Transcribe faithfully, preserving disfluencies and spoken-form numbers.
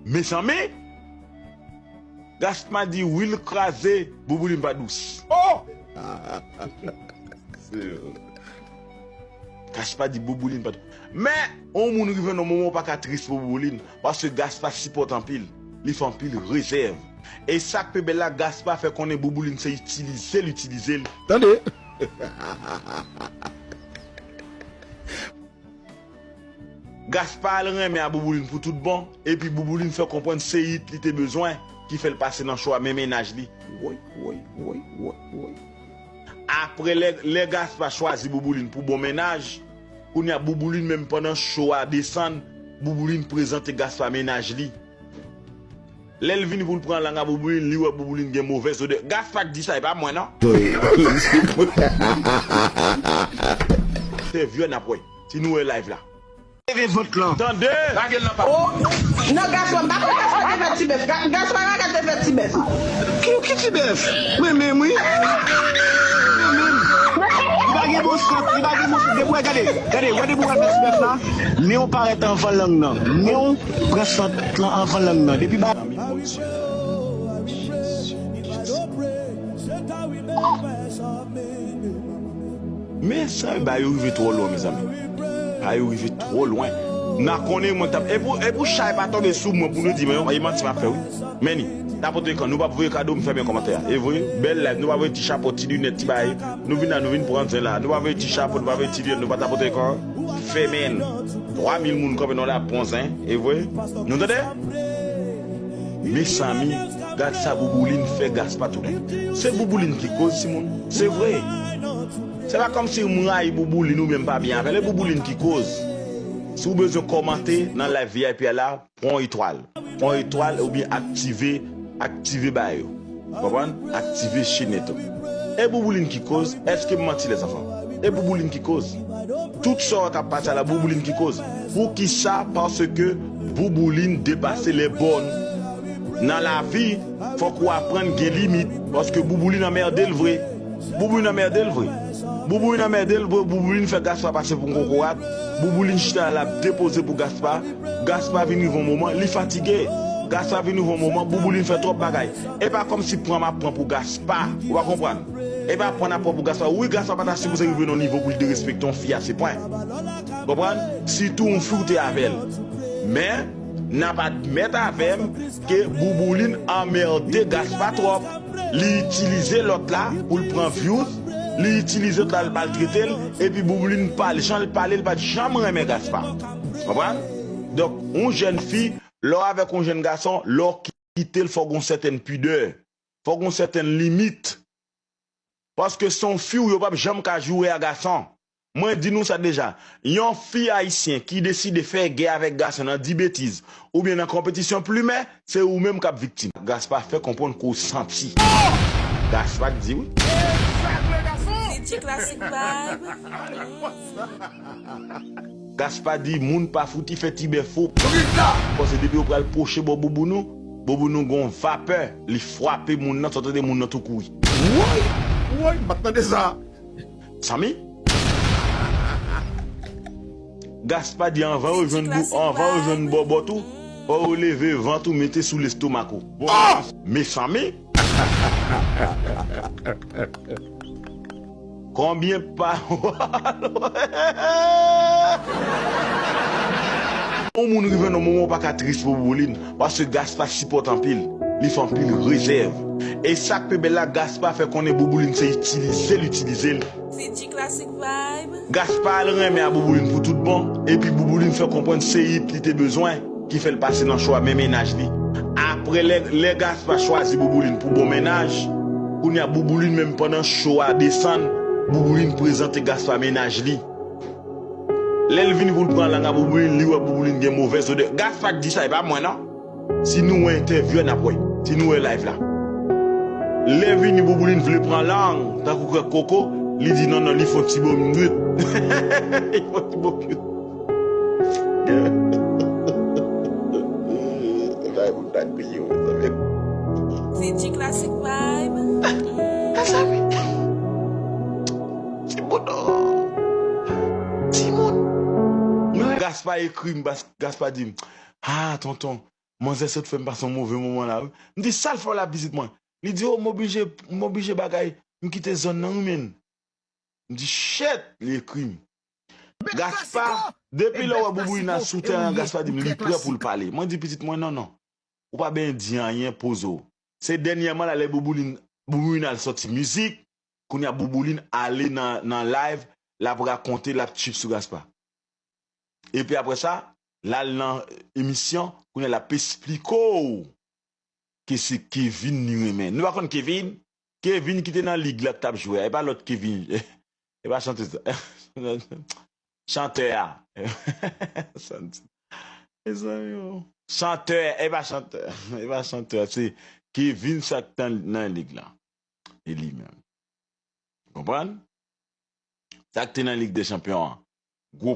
Mezanmi! Gaspa di wi l kraze, Bouboulin pa dous. Oh! Gaspa di Bouboulin pa dous. Men, yon moun rive nan moman ou pa ka tris pou Bouboulin, paske Gaspa sipòte anpil. Li fè anpil rezèv. E sa k pi bèl la, Gaspa fè konnen Bouboulin se itilize l itilize l. Tande! Gaspa al renmen a Bouboulin pou tout bon, epi Bouboulin fè konprann se it li te bezwen ki fè l pase nan cho a, men mennaj li. Woy, woy, woy, woy, woy. Apre lè, lè Gaspa chwazi Bouboulin pou bon mennaj, kounye a Bouboulin menm pandan cho a desann, Bouboulin prezante Gaspa mennaj li. Lè l vini pou l pran lang a Bouboulin, li wè Bouboulin gen movèz odè. Gaspa k di sa, e pa mwen non. Wi. Se vyòl n ap wè. Si nou wè live la. Leve vant lan. Tande! Lage l nan pa. Oh, non, Gaspa, m pa kwè Gaspa te fè ti bèf. Ga- Gaspa pa ka te fè ti bèf. Ki, ki ti bèf? Mwen menm, wi. Mwen menm. Li pa gen bon sant, li pa gen bon sant. Depi w wè, gade, gade, gade depi w wè fè ti bèf la. Men w parèt anvan lang nan. Men w pran sant lan anvan lang nan. Depi ba- Men sa yo ba yo rive twò lwen, mezanmi. Ba yo rive twò lwen. N a konnen mwen t ap. E pou, e pou chay pa tonbe sou mwen pou nou di, men e manti m ap fè, wi. Men ni, tapote kan, nou p ap voye kado, m fèmen kòmantè a. E vre, bèl live, nou pa voye ti chapo, ti linèt, ti bagay. Nou vin la, nou vin pran zen la. Nou pa voye ti chapo, nou pa voye ti linèt, nou pa tapote kan. Fèmen. Twa mil moun kanpe nan la, pran zen. E vre. Nou tande? Mezanmi, gad sa Bouboulin fè Gaspa tounen. Se Bouboulin ki koz, timoun. Se vre. Se pa kòmsi m rayi Bouboulin oubyen m pa byen avè l. E Bouboulin ki koz. Si w bezwen kòmante nan live V I P a la, pran yon etwal. Pran yon etwal oubyen aktive, aktive bagay yo. Konprann? Aktive chenèt ou. E Bouboulin ki koz? Èske m manti, lèzanfan? E Bouboulin ki koz? Tout sa w wè k ap pase a la, Bouboulin ki koz. Poukisa? Paske Bouboulin depase lè bòn. Nan lavi, fòk ou aprann gen limit, paske Bouboulin anmède l vre. Bouboulin anmède l vre. Bouboulin anmède l vre, Bouboulin fè Gaspa pase pou yon kokorat. Bouboulin chita la ap depoze pou Gaspa. Gaspa vin rive yon moman, li fatige. Gaspa vin rive yon moman, Bouboulin fè twòp bagay. E pa kòmsi pran m ap pran pou Gaspa. Ou pa konprann? E pa pran n ap pran pou Gaspa. Wi, Gaspa pa ta sipoze rive nan nivo pou l derespekte yon fi a se pwen. Konprann? Sitou yon fi w te avè l. Men, n ap admèt avè m ke Bouboulin anmède Gaspa twòp. Li itilize lòt la pou l pran views. Li itilize lòt la, l maltrete l. Epi Bouboulin pa, jan l pale, l pa t janm renmen Gaspa. Konprann? Donk, yon jèn fi, lè w avèk yon jèn gason, lè w kite l, fò gen yon sètèn pidè. Fò gen yon sètèn limit. Paske se yon fi w, yo p ap janm ka joure a gason. Mwen di nou sa deja, yon fi ayisyen ki deside fè gè avèk gason nan di betiz oubyen nan konpetisyon plimen, se ou menm k ap viktim. Gaspa fè konprann ke w santi. Gaspa k di wi. D J Classic Vibe. Gaspa di moun pa fouti fè ti bèf ou. Paske depi yo pral pwoche bò bouboun ou, bouboun ou gon vapè, li frape moun nan, sa w tande moun nan tou kouri. Woy! Woy, m pa t tande sa. Sami? Gaspa di anvan yo jwenn bou, anvan yo jwenn bòbòt ou, fò yo leve vant ou mete sou lestomak ou. Bon, ah! Mezanmi! Konbyen pa yon moun rive nan moman ou pa ka tris pou Bouboulin, paske Gaspa sipòte anpil, li fè anpil rezèv. E sa k pi bèl la, Gaspa fè konnen Bouboulin se itilize l itilize l. Fiji Classic Vibe. Gaspa al renmen a Bouboulin pou tout bon, epi Bouboulin fè konprann se it li te bezwen ki fè l pase nan cho a, men mennaj li. Apre lè, lè Gaspa chwazi Bouboulin pou bon mennaj, kounye a Bouboulin menm pandan cho a desann, Bouboulin prezante Gaspa mennaj li. Lè l vini pou l pran lang a Bouboulin, li wè Bouboulin gen movèz odè. Gaspa k di sa, e pa mwen non. Si nou wè entèvyou a, n ap wè. Si nou wè live la. Lè vini Bouboulin vle pran lang, tankou krèk koko, li di non, non, li fè yon ti bonm nwit. Li fè yon ti bonm nwit. Bagay pou n pa kriye, mezanmi. Fiji Classic Vibe. Mezanmi. Timoun, oh. Timoun. Gaspa ekri m, Gaspa di m, ah, tonton, Manzè sot fè m pase yon move moman la wi. M di, sa l fè w la pitit mwen? Li di, o, m oblije, m oblije bagay, m kite zòn nan wi menn. M di, shit, li ekri m. Gaspa, depi lè w wè Bouboulin al sou teren an, Gaspa di m li prè pou l pale. Mwen di pitit mwen, non, non. Ou pa bezwen di anyen, poze w. Se dènyèman la, lè Bouboulin, Bouboulin al sòti mizik, kounye a Bouboulin ale nan, nan live, l ap rakonte, l ap trip sou Gaspa. Epi apre sa, l al nan emisyon, kounye a l ap esplike w ke se Kevin li renmen. Nou pa konn Kevin? Kevin ki te nan lig la k t ap jwe a. E pa lòt Kevin. E pa chantè sa. Chantè a. Mezanmi, o. Chantè, e pa chantè. E pa chantè. Se Kevin sa k te nan lig la. E li menm. Konprann? Sa k te nan Lig dè Chanpyon an. Gwo